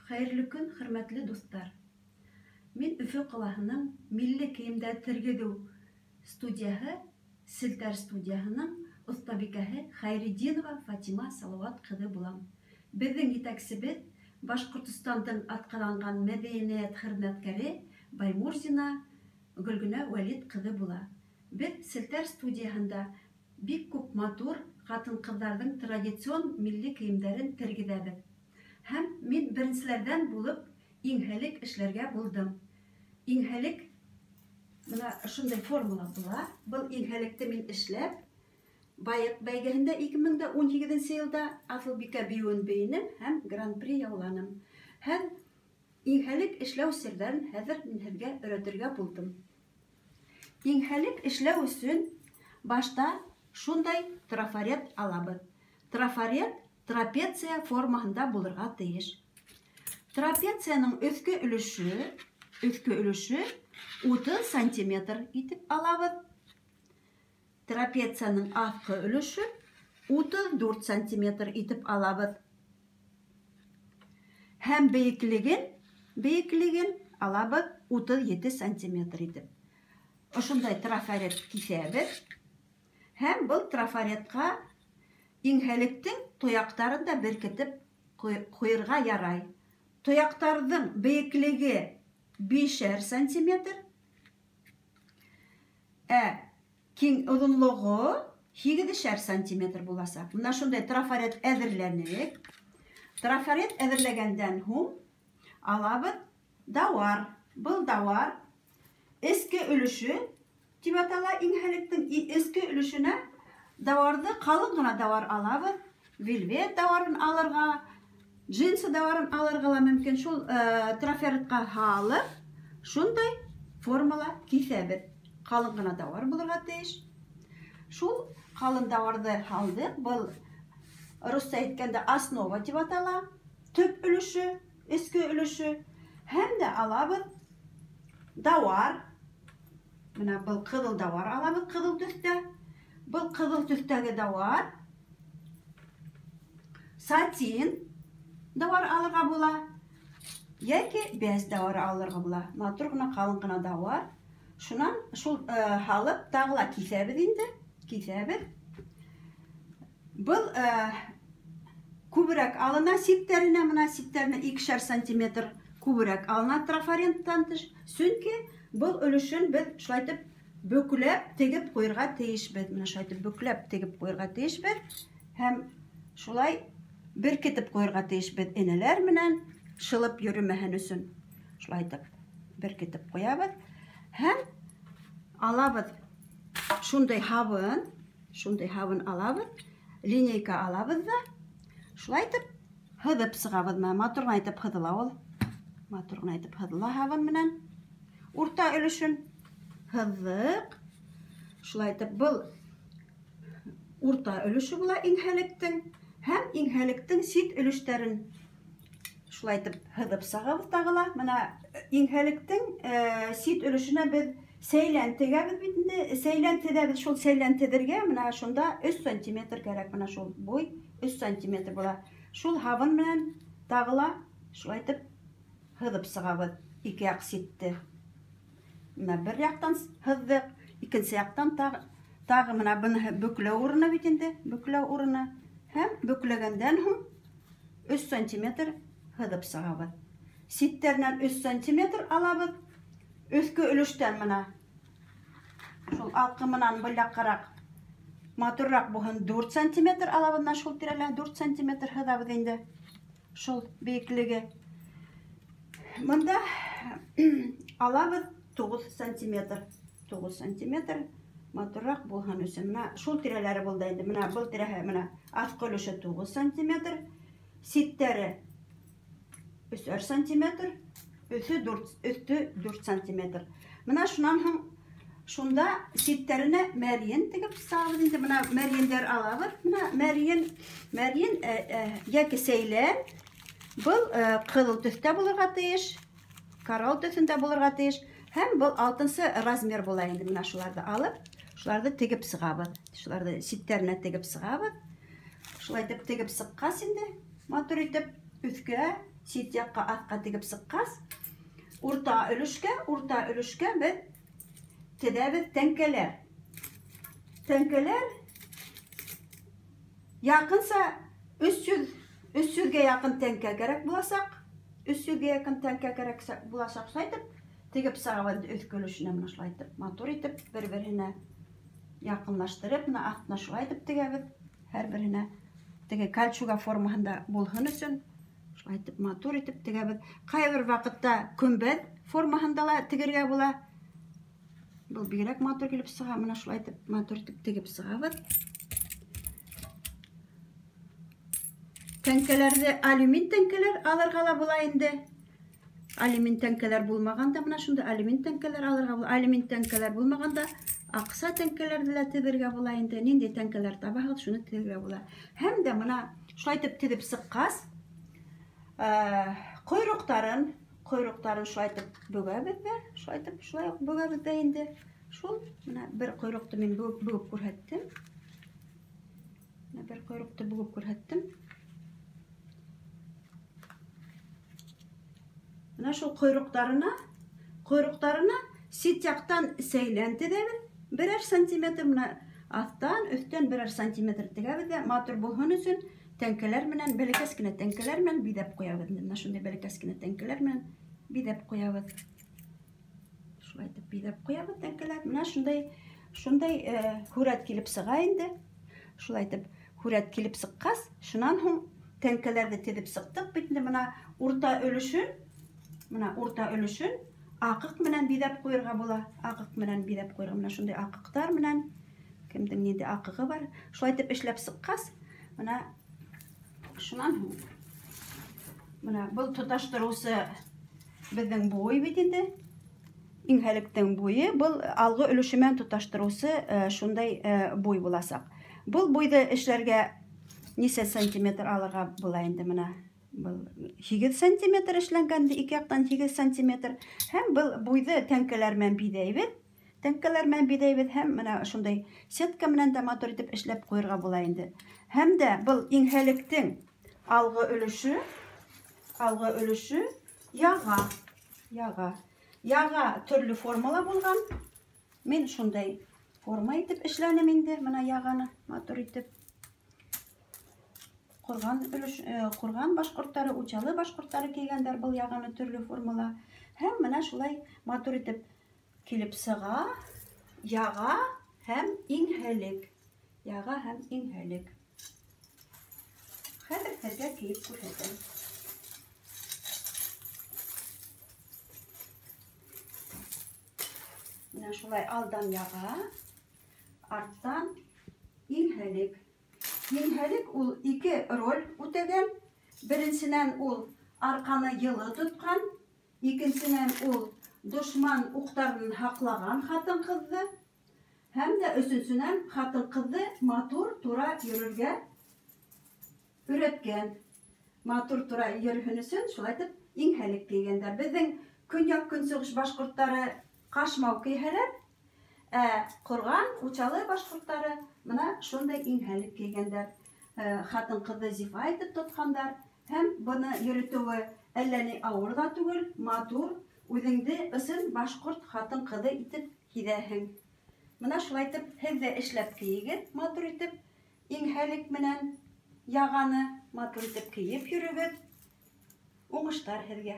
Хәйерле көн, хөрмәтле дуҫтар! Мин Өфө ҡалаһының милли кейемдәр тергеҙеү студияһы, Селтәр студияһының оҫтабикәһе Хәйретдинова Фатима Салауат ҡыҙы булам. Беҙҙең етәксебеҙ Башҡортостандың атҡаҙанған мәҙәниәт хеҙмәткәре Баймурзина Гөлгенә Вәлит ҡыҙы була. Беҙ Селтәр студияһында бик күп матур ҡатын-ҡыҙҙарҙың традицион милли кейемдәрен тергеҙәбеҙ. Һәм мин беренселәрҙән булып иңһәлек эшләргә булдым. Иңһәлек бына ошондай формала була. Был иңһәлекте мин эшләп, Байыҡ бәйгеһендә 2018 йылда Аҫылбикә бейеүен бейенем һәм гран-при яуланым. Һәм иңһәлек эшләү серҙәрен хәҙер мин һеҙгә өйрәтергә булдым. Иңһәлек эшләү өсөн башта шундай трафарет алабыҙ. Трафарет трапеция формаһында булырға тейеш. Трапецияның өҫкө өлөшө, өҫкө өлөшө 30 сантиметр итеп алабыҙ. Трапецияның аҫҡы өлөшө 34 сантиметр итеп алабыҙ. Һәм бейеклеген алабыҙ 37 сантиметр итеп. Ошондай трафарет киҫәбеҙ. Һәм был трафаретҡа иңһәлектең тояҡтарын да беркетеп ҡуйырға ярай. Тояҡтарҙың бейеклеге 5 сантиметр, ә киң оҙонлоғо 8 сантиметр буласаҡ. Бына шундай трафарет әҙерләнек. Трафарет әҙерләгәндән һуң алабыҙ дауар. Был дауар эске өлөшө тип атала иңһәлектең эске өлөшөнә дауарҙы ҡалын ғына дауар алабыҙ. Вельвет дауарын алырға, джинсы дауарын алырға ла мөмкин. Шул трафаретҡа һалып, шундай формала киҫәбеҙ. Ҡалын ғына дауар булырға тейеш. Шул ҡалын дауарҙы һалдыҡ. Был русса әйткәндә основа тип атала. Төп өлөшө, эске өлөшө. Һәм дә алабыҙ дауар. Бына был ҡыҙыл дауар алабыҙ, ҡыҙыл төҫтә. Был ҡыҙыл төҫтәге дауар сатин дауар алырға була, йәки бәз дауары алырға була. Матур ғына, ҡалын ғына дауар. Шунан шул һалып тағы ла киҫәбеҙ инде, киҫәбеҙ. Был күберәк алына ситтәренә, бына ситтәренә 2 сантиметр күберәк алына трафареттан тыш. Сөнки был өлөшөн беҙ шулай итеп бөкләп тегеп ҡуйырға тейешбеҙ. Бына шулай итеп бөкләп тегеп ҡуйырға тейешбеҙ һәм шулай беркетеп ҡуйырға тейешбеҙ энәләр менән шылып йөрөмәһен өсөн. Шулай итеп беркетеп ҡуябыҙ һәм алабыҙ шундай һабын, шундай һабын алабыҙ, линейка алабыҙ ҙа шулай итеп һыҙып сығабыҙ. Менә матур ғына итеп һыҙыла ул. Матур ғына итеп һыҙыла һабын менән. Урта өлөшөн һыҙҙыҡ. Шулай итеп был урта өлөшө була иңһәлектең һәм иңһәлектең сит өлөштәрен шулай итеп һыҙып сығабыҙ тағы ла. Бына иңһәлектең сит өлөшөнә беҙ сәйлән тегәбеҙ бит инде. Сәйлән теҙәбеҙ. Шул сәйлән теҙергә бына шунда 3 сантиметр кәрәк. Бына шул буй 3 сантиметр була. Шул һабын менән тағы ла шулай итеп һыҙып сығабыҙ ике яҡ ситте. Бына бер яҡтан һыҙҙыҡ, икенсе яҡтан тағы бына быныһы бөкләү урыны бит инде, бөкләү урыны. Һәм бөкләгәндән һуң 3 сантиметр һыҙып сығабыҙ. Ситтәренән 3 сантиметр алабыҙ. Өҫкө өлөштән бына шул алҡымынан был яҡҡараҡ матурыраҡ булһын 4 сантиметр алабыҙ. Бына шул тирәлә 4 сантиметр һыҙабыҙ инде. Шул бейеклеге. Бында алабыҙ 9 сантиметр. 9 сантиметр матурыраҡ булһын өсөн. Бына шул тирәләре булды инде. Бына был тирәһе, бына аҫҡы өлөшө 9 сантиметр, ситтәре 3 сантиметр, өҫтө 4 сантиметр. Бына шунан һуң шунда ситтәренә мәрйен тегеп сығабыҙ инде. Бына мәрйендәр алабыҙ. Бына мәрйен, йәки сәйлән. Был ҡыҙыл төҫтә булырға тейеш, коралл төҫөндә булырға тейеш. Һәм был 6-нсы размер була инде. Бына шуларҙы алып, шуларҙы тегеп сығабыҙ. Шуларҙы ситтәренә тегеп сығабыҙ. Шулай итеп тегеп сыҡҡас инде, матур итеп өҫкә, Сит яҡҡа аҫҡа тегеп сыҡҡас, урта өлөшкә беҙ теҙәбеҙ тәңкәләр. Тәңкәләр яҡынса 300-гә яҡын тәңкә кәрәк буласаҡ. 300-гә яҡын тәңкә кәрәк буласаҡ. Шулай итеп тегеп сығабыҙ өҫкө өлөшөнә, менә шулай итеп матур итеп бер-береһенә яҡынлаштырып, менә аҫтына шулай итеп тегәбеҙ. Һәр береһенә теге кольчуга формаһында булһын өсөн шулай итеп матур итеп тегәбеҙ. Ҡайбер ваҡытта көмбәҙ формаһында ла тегергә була. Был бигерәк матур килеп сыға. Менә шулай итеп матур итеп тегеп сығабыҙ. Тәңкәләрҙе алюмин тәңкәләр алырға ла була инде. Алюмин тәңкәләр булмағанда менә шунда алюмин тәңкәләр алырға була. Алюмин тәңкәләр булмағанда аҡса тәңкәләрҙе лә теҙергә була инде. Ниндәй тәңкәләр табаһығыҙ, шуны теҙергә була. Һәм дә мына шулай итеп теҙеп сыҡҡас, ҡойроҡтарын шулай итеп бөгәбеҙ ҙә, шулай итеп шулай уҡ бөгәбеҙ ҙә инде. Шул мына бер ҡойроҡто мин бөгөп күрһәттем. Мына бер ҡойроҡто бөгөп күрһәттем. Мына шул ҡойроҡтарына сит яҡтан сәйлән теҙәбеҙ. Берәр сантиметр мына аҫтан, өҫтән берәр сантиметр тегәбеҙ ҙә, матур булһын өсөн тәңкәләр менән, бәләкәс кенә тәңкәләр менән биҙәп ҡуябыҙ. Мына шундай бәләкәс кенә тәңкәләр менән биҙәп ҡуябыҙ. Шулай итеп биҙәп ҡуябыҙ тәңкәләр. Мына шундай һүрәт килеп сыға инде. Шулай итеп һүрәт килеп сыҡҡас, шунан һуң тәңкәләрҙе теҙеп сыҡтыҡ бит инде. Мына урта өлөшөн аҡыҡ менән биҙәп ҡуйырға була. Аҡыҡ менән биҙәп ҡуйырға. Мына шундай аҡыҡтар менән, кемдең ниндәй аҡығы бар. Шулай итеп эшләп сыҡҡас, мына шунан һуң мына был тоташтырыусы беҙҙең буй бит инде. Иңһәлектең буйы, был алғы өлөшө менән тоташтырыусы шундай буй буласаҡ. Был буйҙы эшләргә нисә сантиметр алырға була инде? Мына был 8 сантиметр эшләнгән, ике яҡтан 8 сантиметр. Һәм был буйҙы тәңкәләр менән биҙәйбеҙ. Тәңкәләр менән биҙәйбеҙ һәм мына шундай сетка менән дә матур итеп эшләп ҡуйырға була инде. Һәм дә был иңһәлектең алғы өлөшө яға. Яға төрлө формала булған. Мин шундай форма итеп эшләнем инде, мына яғаны матур итеп. Ҡурған башҡорттары, Учалы башҡорттары кейгәндәр был яғаны төрлө формала. Һәм мына шулай матур итеп килеп сыға яға һәм иңһәлек. Яға һәм иңһәлек. Хәҙер һеҙгә кейеп күрһәтәм. Мына шулай алдан яға, арттан иңһәлек. Иңһәлек ул ике роль үтәгән. Беренсенән ул арҡаны йылы тотҡан, икенсенән ул дошман уҡтарын һаҡлаған ҡатын-ҡыҙҙы, һәм дә өсөнсөнән ҡатын-ҡыҙҙы матур тура йөрөргә өйрәткән. Матур тура йөрөһөн өсөн шулай итеп иңһәлек кейгәндәр. Беҙҙең көньяҡ-көнсығыш башҡорттары ҡашмау кейһәләр, ә Ҡурған, Учалы башҡорттары мына шундай иңһәлек кейгәндәр. Ҡатын-ҡыҙҙы зифа итеп тотҡандар. Һәм быны йөрөтөүе әллә ни ауыр ҙа түгел, матур, үҙеңде ысын башҡорт ҡатын-ҡыҙы итеп һиҙәһең. Мына шулай итеп һеҙ ҙә эшләп кейегеҙ, матур итеп иңһәлек менән яғаны матур итеп кейеп йөрөгөҙ. Уңыштар һеҙгә!